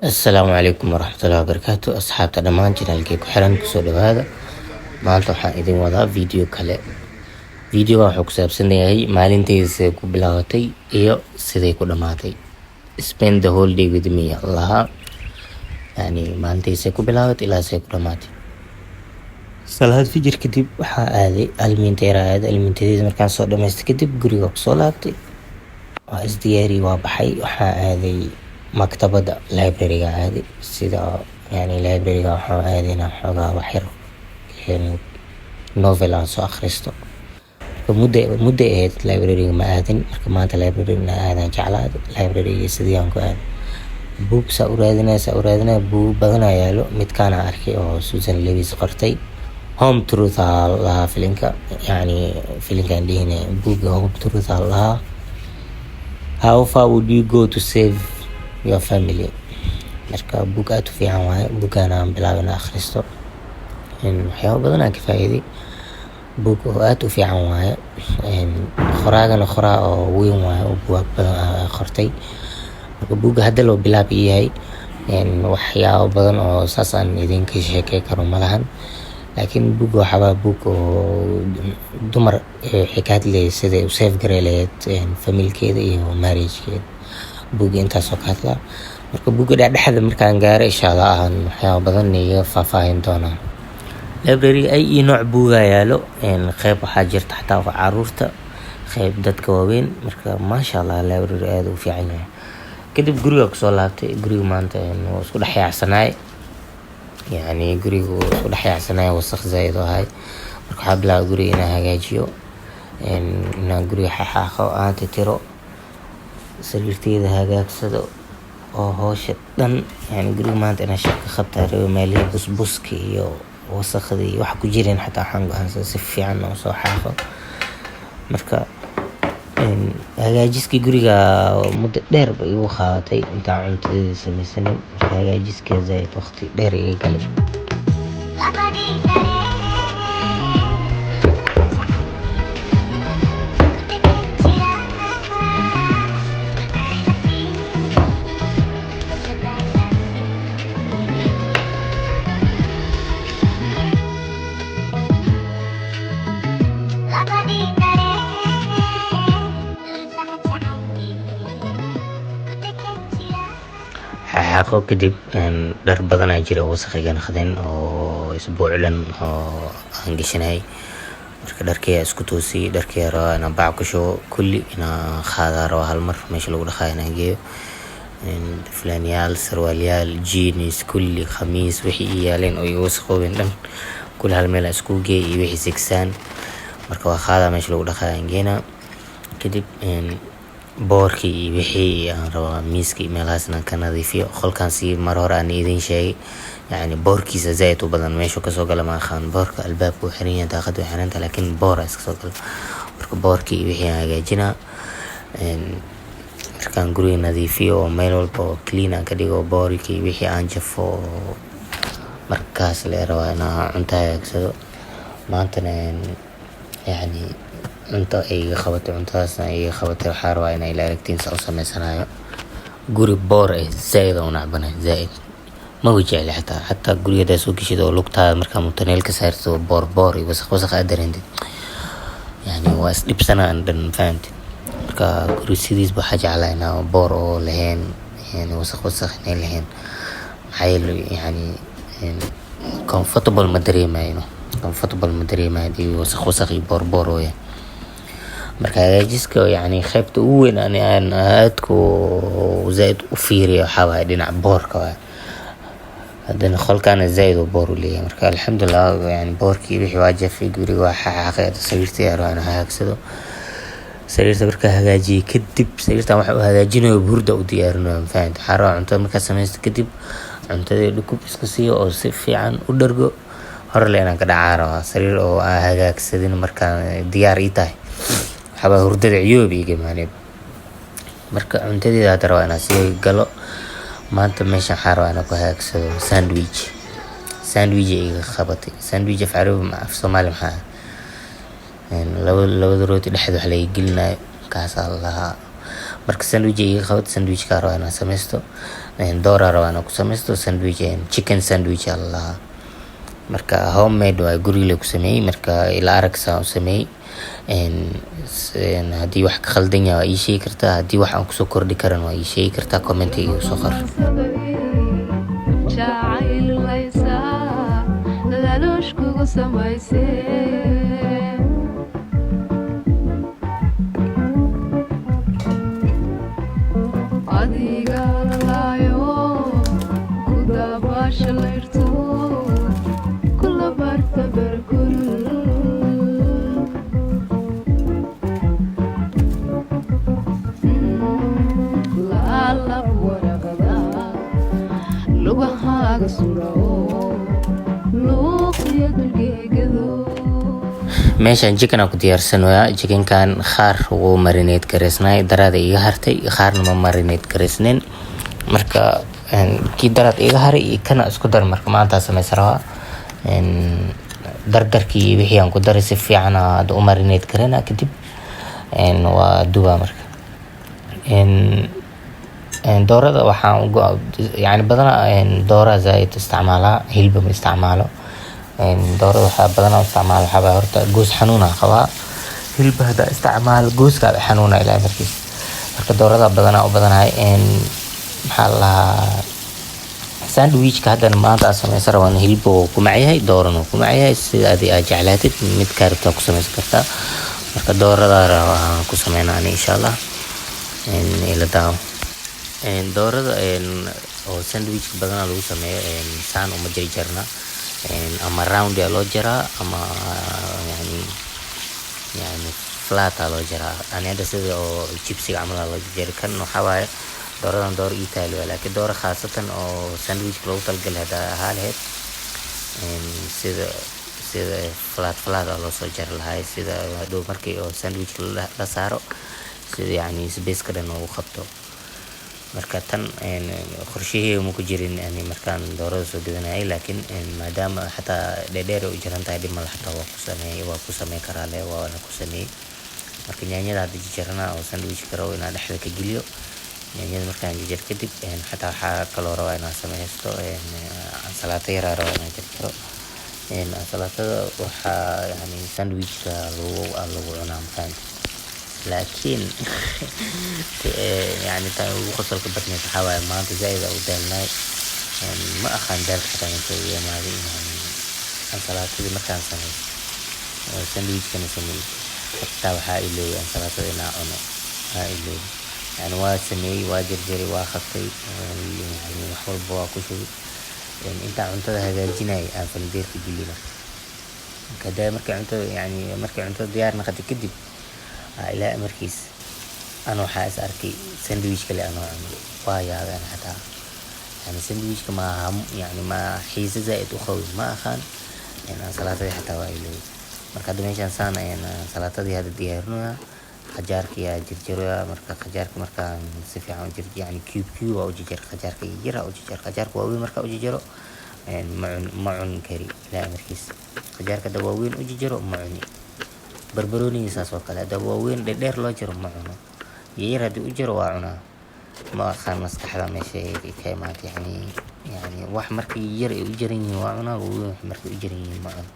Asalaamu calaykum waraxmatullahi wabarakaatu. Asxaabta dhammaan channelkii ku xiran, kusoo dhawaada. Maanta waxaan idin wadaa video kale. Videoga wuxuu ku saabsan yahay maalintayda siday ku bilaabatay iyo siday ku dhamaatay. Spend the whole day with me lahaa, yani maalintayda siday ku bilaabatay ilaa siday ku dhamaatay. Salaad fijir kadib waxaa aaday almiinteera, aaday almiintadeyda. Markaan soo dhamaystay kadib, guriga kusoo laabtay, waa isdiyaari, waa baxay. Waxaa aaday maktabadda, library-ga aaday. Sida yani library-ga waxaa aaday inaan xoogaa wax yar novel aan soo akhristo. Marka muddo ahayd library-ga ma aadin. Marka maanta library inaan aadaan jeclaaday. Library-ga sidii aan ku aaday, buug saa u raadinaya, saa u raadinaya, buug badanaa yaalo. Midkaana arkay oo Susan Lewis qortay, Home Truth aa lahaa filinka, yani filinkaan dhihine, buugga Home Truth aa lahaa. How far would you go to save your family? Marka buug aad u fiican waaye. Buuggaan aan bilaabay inaan akhristo, waxyaabo badan aan ka faa'iiday. Buug oo aad u fiican waaye. Qoraagana qoraa oo weyn waaye oo buugaag badan qortay. Marka buugga hadda loo bilaab yahay, waxyaabo badan oo saas aan idinka sheekey karo malahan, laakiin buugga waxaabaa buug oo dumar waxay ka hadlayay siday u save garey lahayd familkeeda iyo marriagekeeda. Buugga intaasoo ka hadlaa. Marka buugga dhexdhexda markaan gaaro, insha Allah, aan waxyaabo badan iga faahfaahin doonaa. Library ay iyo nooc buugaa yaalo. Qeyb waxaa jirta xataa oo caruurta, qeyb dadka waaweyn. Marka maasha Allah, library aad u fiican yahay. Kadib guriga kusoo laabtay. Guriga maanta waa isku dhex yaacsanaay, yani guriga wuu isku dhex yaacsanaay, wasaq zaaid oo ahay. Marka waxaa bilaabay guriga inaan hagaajiyo, inaan guriga xaxaaqo, aan titiro, sariirteyda hagaagsado oo howsha dhan. Yani guriga maanta inaan shaqo ka qabtaa rabe. Meelihii busbuska iyo wasaqda iyo wax ku jireen xataa waxaan go'aansaday si fiican oo soo xaaqo. Marka hagaajiskii guriga muddo dheer ba igu qaadatay intaan cuntadeeda sameysanin. Marka hagaajiska zaaid waqti dheer iga galay. Xaaqo kadib, dhar badan aa jira oo wasaq iga noqdeen oo isbuuc dhan oo aan gashanayay. Marka dharkii ayaa isku toosiyay, dharkii ayaa rabaa inaan bac ku shubo, kulli inaan qaadaa rabaa, hal mar meesha lagu dhaqaayo inaan geeyo. Fulaanyaal, sarwaalyaal, jeans, kulli khamiis, wixii ii yaaleen oo iga wasaqoobeen dhan kulli hal meel aan iskugu geeyay, iyo wixii sigsaan. Marka waa qaadaa, meesha lagu dhaqaayo aan geynaa. Kadib boorkii iyo wixii aan rabaa miiska iyo meelahaas inaan ka nadiifiyo. Qolkaan si mar hore aan idin sheegay, yani boorkiisa zaaid u badan. Meeshuu kasoo gala ma aqaan boorka. Albaabka wuu xiran yahay, daaqada way xiran tahay, laakiin boor aa iska soo gala. Marka boorkii iyo wixii aan hagaajinaa. Markaan guriga nadiifiyo oo meel walba oo clean aan ka dhigo, boorkii wixii aan jafo, oo markaas la rabaa inaan cunto hagaagsado. Maantana yani cunto ay iga qabatay, cuntadaasna ay iga qabatay. Waxaa rabaa inay ila aragtiin saa u sameysanayo. Guri boor eh zaaid aan u nacbanahay, zaaid maba jecli xataa. Xataa guriga hadaa soo geshid oo lugtaada markaa mutuleel ka saartid oo boor boor iyo wasaq wasaq aad dareentid, yani waa isdhibsanaa dhan, fahamtid? Marka guri sidiisba waxaa jeclaa inaa boor oo lahayn, yani wasaq wasaq inay lahayn. Maxaa yeelay, yani comfortable ma dareemayno, comfortable ma dareemayo hadii wasaq wasaq iyo boor boor oo yahay. Marka hagaajiska, yani qaybta ugu weyn ani aan aadka zaaid u fiiriyo waxaa waaye dhinaca boorka waaye. Haddana qolkaana zaaid uu boor u leeyahay. Marka alxamdulilah, yani boorkii wixii waa jafay, guriga waa xaaqay. Sariirtii ayaa rabaa inaan hagaagsado. Sariirta markaa hagaajiyay kadib, sariirtan waxa u hagaajinayo hurda u diyaarinayo, ma fahamtay? Waxaa rabaa cuntada markaa sameysto kadib, cuntadii dhukub iska siiyo oo si fiican u dhargo, horle inaan ka dhacaa rabaa. Sariir oo aan hagaagsadin markaan diyaar ii tahay, waxaaba hurdada ciyoob iiga imaanay. Marka cuntadeeda hadda rabaa inaan sii galo. Maanta meeshan waxaa rabaa inaan ku hagaagsado sandwich. Sandwich ay iga qabatay. Sandwich af Carabi, af Soomaali maxaa? Laba labada rooti dhexda wax laga gelinayo, kaasaa la lahaa. Marka sandwich iga qabad, sandwichka rabaa inaan sameysto, dooraa rabaa inaan ku sameysto sandwich, chicken sandwich aa la dhahaa. Marka homemade waaye, guriga lee ku sameeyey. Marka ila arag saan u sameeyey. Haddii wax ka khaldan yahay waa ii sheegi kartaa, haddii wax aan kusoo kordhi karan waa ii sheegi kartaa, comment iga soo qor. Jacayl laysaa laaluush kugu samaysee, adiga lalaayo ku dabaasha layrto kula barta berkulul. Laalab waraqada lugahaaga sudhao luuqyo dulgeegado. Meeshaan chicken aan ku diyaarsanayaa. Chickenkan qaar wuu marinate gareysnay, daraada iga hartay, qaarna ma marinate gareysnayn. Marka kii daraad iga haray iyo kana isku dar. Marka maanta sameysan rabaa dardarkii wixii aan ku daray si fiican hadda u marinate gareyna, kadib waa dubaa. Marka doorada waxaan yani badanaa doora zaaid isticmaalaa, hilib ma isticmaalo. Doorada waxaa badanaa isticmaalo waxaa waaye horta goos xanuun aan qabaa. Hilib hadaa isticmaalo gooska xanuuna ilaa markiis. Marka doorada badanaa u badanahay. Maxaa la dhahaa, sandwichka haddana maanta aan sameysan rabaan hilib wuu ku macyahay, doorana wuu ku macyahay. Sida adi aad jeclaatid midkaa rabtaa ku sameysan kartaa. Marka doorada rabaa ku sameynaa ani, insha Allah ila daawo. Doorada oo sandwichka badanaa lagu sameeyo saan uma jarjarna, ama round aa loo jaraa ama yani flat aa loo jaraa. Ani hadda sida oo chipsiga camal aa loo jarjari. Kan waxaa waaye dooradan dooro italy waaye, laakiin dooro khaasatan oo sandwichka loogu talagalay haddaa ahaa lahayd, sida flat flat aa loo soo jari lahay, sida hadhow markii oo sandwichka la saaro sida yani spaceka dhan ugu qabto. Marka tan qorshaheyga ma ku jirin yani markaan doorada soo gadanayay, laakiin maadaama xataa dheerdheer ay u jaran tahay, dhib malaha, xataa waa ku sameyn karaa le, waana ku sameeyey. Marka yaanyada hadda jarjarana oo sandwichka rabo inaan dhexda ka geliyo. Yaanyada markaan jarjaro kadib, xataa waxaa kaloo rabaa inaan sameysto ansalaato yar aa rabaa inaan jarjaro. Ansalaatada waxaa yani sandwichka lagu cunaa, ma fahamtay? Laakiin yani tan ugu qosolka badneed waxaa waaye maanta zaaid aan u daalnay. Ma aqaan daalka xataa meesha iga imaaday. Yani ansalaatadii markaan sameeyay oo sandwichkana sameeyay, xataa waxaa iloobay ansalaatada inaan cuno, waa iloobay. Yani waa sameeyay, waa jarjaray, waa qabtay, yani wax walba waa ku shubay. Intaan cuntada hagaajinayay aan faranjeerka geliyay. Marka hadda markay cuntada yani markay cuntada diyaar noqotay kadib, ilaa amarkiis ana waxaa is arkay sandwich kale anoo cuno. Waa yaabay ana xataa. Yani sandwichka ma yani ma xiise zaaid u qabay, ma aqaan. Ansalaatadii xataa waa iloobay. Marka hadda meeshaan saan ayaan ansalaatadii hadda diyaarinoyaa, qajaarka ayaa jarjaroyaa. Marka qajaarka markaan si fiican u jar, yani cube cube aa u jarjar, qajaarka yar aa u jarjar. Qajaarka waaweyn markaa u jarjaro ma cuni kari ilaa amarkiis. Qajaarka hadda waaweyn u jarjaro ma cuni. Barbarooniga saas oo kale, hadda waaweyn dheerdheer loo jaro ma cuno, yaryar haddii u jaro waa cunaa. Ma aqaan maskaxda meesha ay ka imaatay. Yani wax markay yar ay u jaran yihiin waa cunaa, waaweyn wax markay u jaran yihiin ma cuno.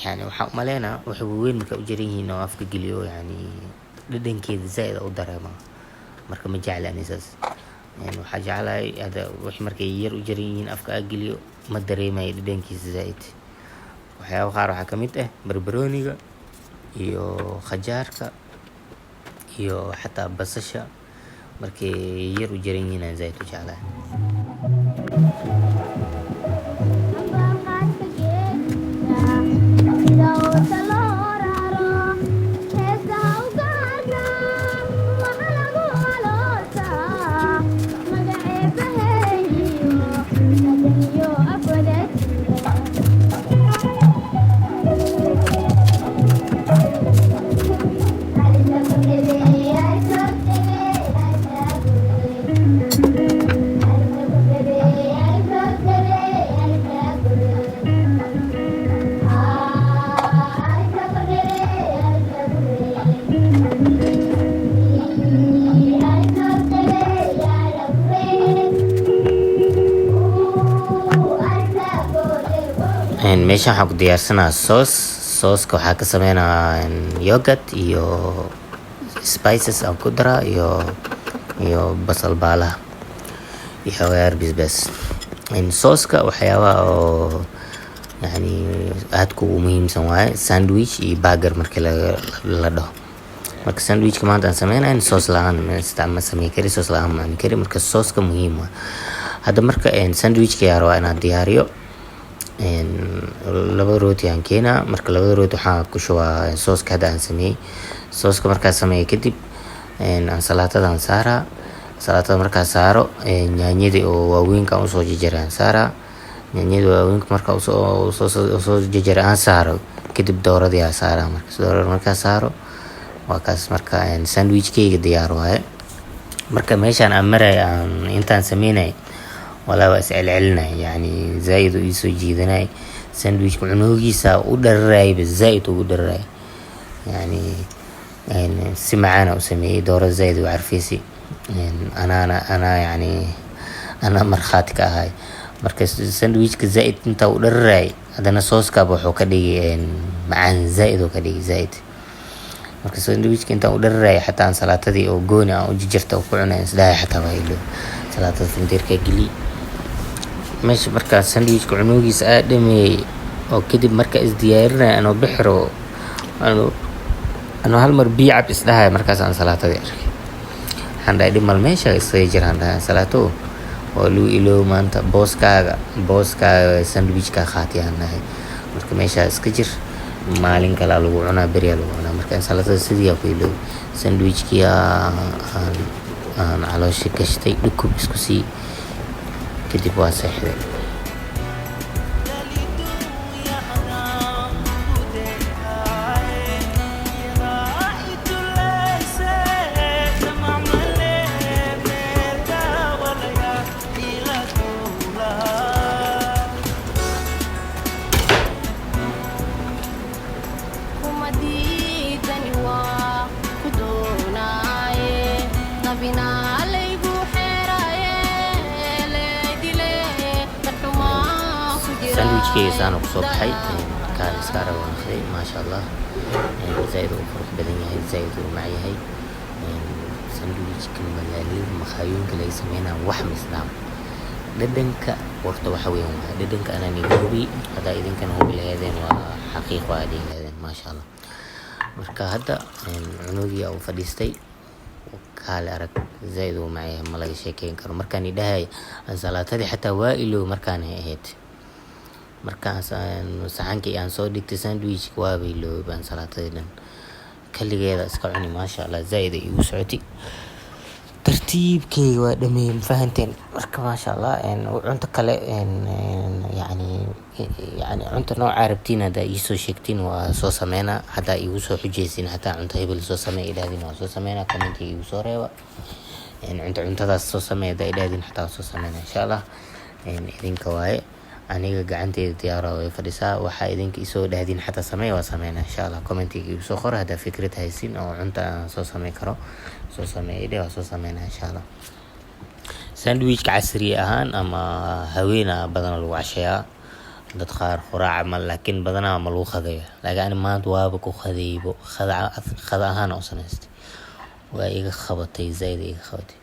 Yani waxaan umaleynaa waxa waaweyn markay u jaran yihiin oo afka geliyo, yani dhadhankeeda zaaid u dareemaa. Marka ma jecli ani saas. Waxaa jeclahay hada wixii markay yar u jaran yihiin afka aa geliyo ma dareemayo dhadhankiisa zaaid. Waxyaaba qaar waxaa kamid ah barbarooniga iyo qajaarka iyo xataa basasha markay yar u jaran yihiin aan zaaid u jeclahay. Meeshan waxaan ku diyaarsanaa sauce. Sauceka waxaa ka sameynaa yogurt iyo spices aan ku daraa iyo basal baalaha iyo xoogaa basbaas. Sauceka waxyaabaha oo yani aadka ugu muhiimsan waaye sandwich iyo burger markii la dhaho. Marka sandwichka maanta aan sameynayn sauce la-aan ma sameyn kari, sauce la-aan ma cuni kari. Marka sauceka muhiim waaye. Hadda marka sandwichka yaa rabaa inaan diyaariyo. Laba rooti aan keenaa. Marka labada rooti waxaan ku shubaa sauceka hadda aan sameeyey. Sauceka markaa sameeyo kadib, ansalaatada aan saaraa. Salaatada markaa saaro, yaanyadii oo waaweynka aan usoo jarjaray aan saaraa. Yaanyada waaweynka markaa usoo jarjaray aan saaro kadib, dooradii aan saaraa. Marka doorada markaa saaro, waa kaas. Marka sandwichkeyga diyaar waaye. Marka meeshaan aan maray, aan intaan sameynay, walaa waa is celcelinay, yani zaaid uu iisoo jiidanay sandwichka. Cunoogiisa u dhararayba, zaaid ugu dhararay. Yani si macaana u sameeyey, doorada zaaid u carfeysi. Anaana anaa yani anaa markhaati ka ahay. Marka sandwichka zaaid intaa u dhararay, haddana saucekaba wuxuu ka dhigay macaan, zaaid oo ka dhigay zaaid. Marka sandwichka intaan u dhararay, xataa ansalaatadii oo gooni aan u jarjarta oo ku cunay isdhahay, xataa waa ilo salaatada finjeerka geli meesha. Markaa sandwichka cunoogiisa aa dhameeyey oo kadib, marka isdiyaarinaya anoo bixiro, anoo hal mar biyo cab isdhahay, markaas ansalaatadii arkay. Waxaan dhahay, "Dhib mal, meesha iskaga jiraan." Dhahay, "Ansalaato waa lagu iloow maanta, booskaaga sandwichka qaatay," aan dhahay. "Marka meeshaa iska jir, maalin kalaa lagu cunaa, beriyaa lagu cunaa." Marka ansalaatada sidii aa ku iloow. Sandwichkii aan caloosha gashtay, dhukub isku sii kadib, waa seexday. Kumadiidani waa ku doonaaye, dabinaalaygu xeeraaye, leydile darxumaa ku. Sandwichkeyga saana kusoo baxay, kaal iska arag oo noqday, maasha Allah. Zaaid uu qurux badan yahay, zaaid uu mac yahay. Sandwichka magaalada maqaayooyinka laga sameynaya wax misdhaam dhadhanka. Horta waxa weeyaan waa dhadhanka anaan iga hubi, haddaa idinkana hubi laheedeen, waa xaqiiq, waa dhihi laheedeen, maasha Allah. Marka hadda cunugii uu fadhiistay, kaale arag, zaaid uu macyahay, ma laga sheekeyn karo. Markaan idhahay ansalaatadii xataa waa ilow markaan ahayd. Markaan saxankii aan soo dhigtay sandwich, waaba iloobay ansalaatadii dhan, kaligeeda iska cuni. Maasha Allah, zaaid ay igu socotay. Tartiibkeyga waa dhameeyey, ma fahanteen? Marka maasha Allah, cunto kale, yani cunto nooca rabtiin haddaa iisoo sheegtiin, waa soo sameynaa. Haddaa igu soo xujeysin xataa, cunto hebel soo samey idhahdin, waa soo sameynaa. Commentiga igu soo reeba, cuntadaas soo samey haddaa idhahdin, xataa waa soo sameynaa, insha Allah. Idinka waaye, aniga gacanteyda diyaara way fadhisaa. Waxaa idinka isoo dhahdin xataa samey, waa sameynaa, insha Allah. Commentiga igu soo qora haddaa fikrad haysin oo cunta aan soo samey karo, soo sameey idhe, waa soo sameynaa, insha Allah. Sandwichka casri ahaan ama haweena badanaa lagu casheeyaa, dad qaar quraaca ma, laakiin badanaa ma lagu qadeeyo. Laakiin ani maanta waaba ku qadeeybo, qada ahaan u samaystay. Waa iga qabatay, zaaid iga qabatay.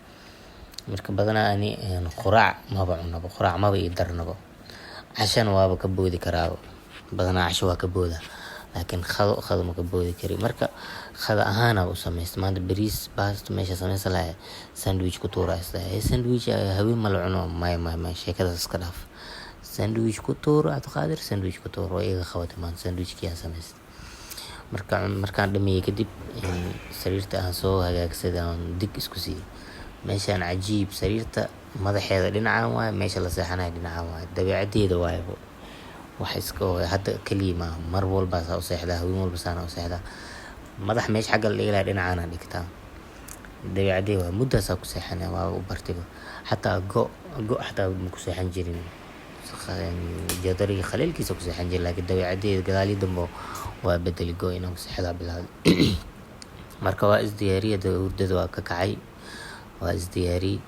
Marka badanaa ani quraac maba cunabo, quraac maba ii darnabo. Cashana waaba ka boodi karaaba, badanaa casho waa ka booda, laakiin qado ma ka boodi kari. Marka qada ahaana u samaystay maanta. Bariis baasto meesha samaysan lahay, sandwich ku tuura isdahay. Sandwich haween ma la cuno? Maya, maya, maya, sheekadaas iska dhaaf. Sandwich ku tuuro, Cabdiqaadir, sandwich ku tuuro. Waa iga qabatay maanta, sandwichkii aan samaystay. Marka markaan dhameeyey kadib, sariirta aan soo hagaagsaday, aan dig isku siiyey. Meeshaan cajiib, sariirta madaxeeda dhinacaan waaye, meesha la seexanayo dhinacaan waaye. Dabeecadeeda waayebo, wax iska hadda keliya maaha, mar walba saa u seexdaa, haween walba saana u seexdaa. Madax meesha xagga la dhigi lahaa dhinacaana dhigtaa, dabeecadee waa. Muddaasaa ku seexanaya, waa u bartiba. Xataa go xataa ma ku seexan jirin, joodariga khaliilkiisa ku seexan jirin, laakiin dabeecadeeda gadaali dambe waa bedeli, go inaan ku seexdaa bilaawday. Marka waa isdiyaariyay, hurdada waa ka kacay, waa isdiyaariyey.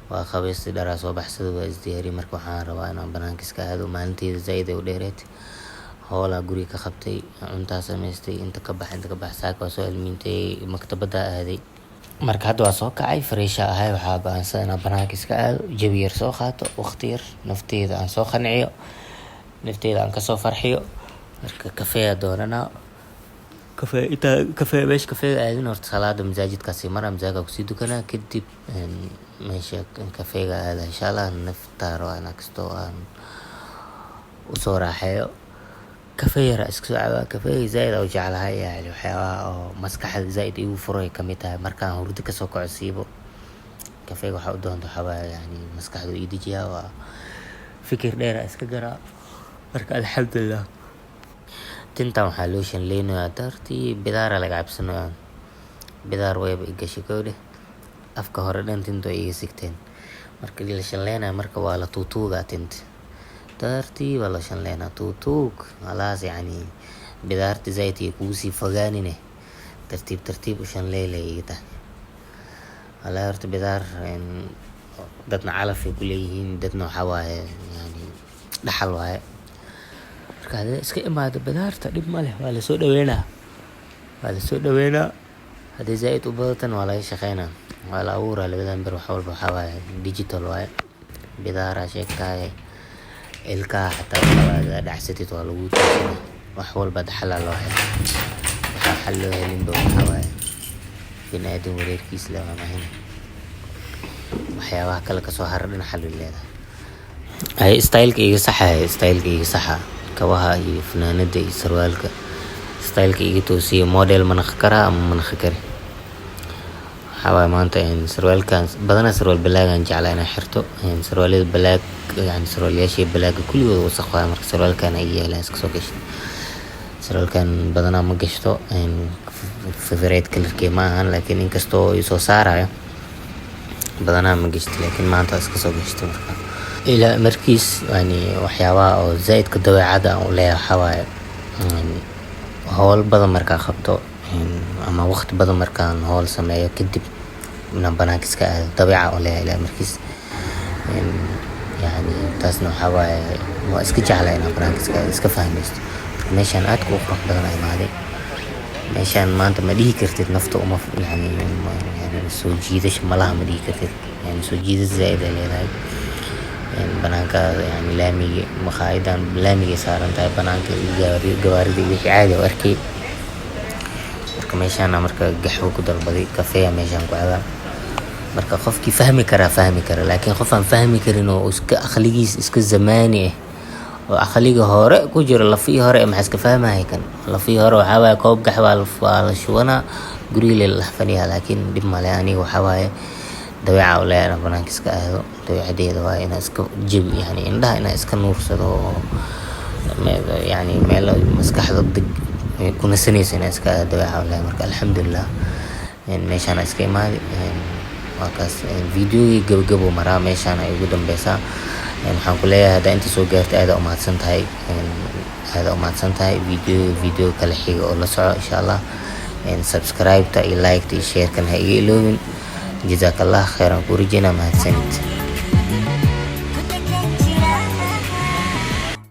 Waa qabaystay, dharaa soo baxsaday, waa isdiyaariyey. Marka waxaan rabaa inaan banaanka iska aado. Maalinteyda zaaid ay u dheereed. Howlaa guriga ka qabtay, cuntaa samaystay, inta ka bax, inta ka bax. Saaka waa soo almiintay, maktabada aaday. Marka hadda waa soo kacay, fresh ahay. Waxaa go'aansaday inaan banaanka iska aado, jawi yar soo qaato, waqti yar nafteyda aan soo qanciyo, nafteyda aan kasoo farxiyo. Marka kafeeya dooranaa, kafee intaa kafee meesha kafeega aadin. Horta salaada masaajidkaasi maraa, masaajidka kusii dukanaa, kadib meesha kafeega aada, insha Allah. Naftaa rabaa inaan kastoo aan usoo raaxeeyo, kafee yara iska soo cabaa. Kafeega zaaid aan u jeclahay, yani waxyaabaha oo maskaxda zaaid igu furay kamid tahay. Markaan hurdo kasoo kaco siibo kafeega waxaa u doonta, waxaa waaye yani maskaxda ii dejiyaa, waa fikir dheer aa iska garaa. Marka alxamdulilah, tintan waxaa loo shanleynayaa dartii bidaara laga cabsanayaa. Bidaar wayba i gashay kowdhe, afka hore dhan tinta way iga sigteen. Marka la shanleynayo, marka waa la tuutuugaa tinta, tartiib baa loo shanleynaa, tuutuug halaas, yacni bidaarta zaaid ay kugu sii fogaanine, tartiib tartiib u shanleylay iga tahay. Wallahi horta bidaar dadna calaf ay ku leeyihiin, dadna waxaa waaye yani dhaxal waaye. Marka hadii iska imaado bidaarta, dhib ma leh, waa lasoo dhaweynaa, waa lasoo dhaweynaa. Haddii zaaid u badatana waa laga shaqeynaa, waa la abuuraa. Labadan ber wax walba waxaa waaye digital waaye. Bidaaraa sheegtahay, ilkaha xataa waxaa waaye hadaa dhacsatid waa lagu toosinaa. Wax walba xalaa loo helaa, waxaa xal loo helinba waxaa waaye bini'aadam wareerkiis leh waa mahine. Waxyaabaha kale kasoo hara dhan xal way leedahay. Hay styleka iga saxa, styleka iga saxa, kabaha iyo funaanada iyo sarwaalka styleka iga toosiya. Model ma naqon karaa ama ma naqon kari? Waxaa waaye maanta sarwaalkan badanaa sarwaal black aan jeclaa inaan xirto. Sarwaalada black, yani sarwaalyaasha black kulligood wasaq waaye. Marka sarwaalkan ay yeelaan iska soo gasho. Sarwaalkan badanaa ma gashto, favorite colorkey ma ahan, laakiin inkastoo ii soo saarayo badanaa ma gashto, laakiin maanta iska soo gashto. Marka ilaa markiis yani waxyaabaha oo zaaidka dabeecada aan u leeyahay waxaa waaye howl badan markaa qabto ama waqti badan markaan howl sameeyo kadib inaan banaanka iska aado, dabeeca u leeyahay ilaa markiis. Yani taasna waxaa waaye waa iska jeclahay inaan banaanka iska aado, iska fahmaysto. Marka meeshaan aadka u qurux badan aa imaaday. Meeshaan maanta ma dhihi kartid nafta uma yani soo jiidasho malaha, ma dhihi kartid, yani soo jiidasho zaaid ay leedahay. Banaanka yani laamiga, maqaayadan laamigay saaran tahay, banaanka gawaarida wixii caadi u arkay. Marka meeshaan marka gaxwo ku dalbaday, kafeeya meeshaan ku cabaa. Marka qofkii fahmi karaa fahmi kara, laakiin qof aan fahmi karin oo iska aqligiis iska zamaani ah oo aqliga hore ku jiro, lafihii hore, maxaa iska fahmaya kan lafihii hore? Waxaa waaye koob gaxwa waa la shubanaa, guriga la dhex fadhiyaa, laakiin dhib male. Aniga waxaa waaye dabeeca u leeyahay inaan banaanka iska aado, dabeecadeeda waaye inaan iska jabi, yani indhaha inaan iska nuursado oo yani meel maskaxda deg ku nasanayso inaan iska aado dabeeca u leeyahay. Marka alxamdulilah, meeshaan iska imaaday. Waa kaas videogii, gabagabo maraa, meeshaan ay ugu dambeysaa. Waxaan ku leeyahay haddaa inta soo gaartay, aada umahadsan tahay, aada umahadsan tahay. Video kale xiga oo la soco, insha Allah. Subscribe-ta iyo like-ta iyo share-kan ha iga iloobin. Jazakallah khairan, ku rajeynaa. Mahadsanid.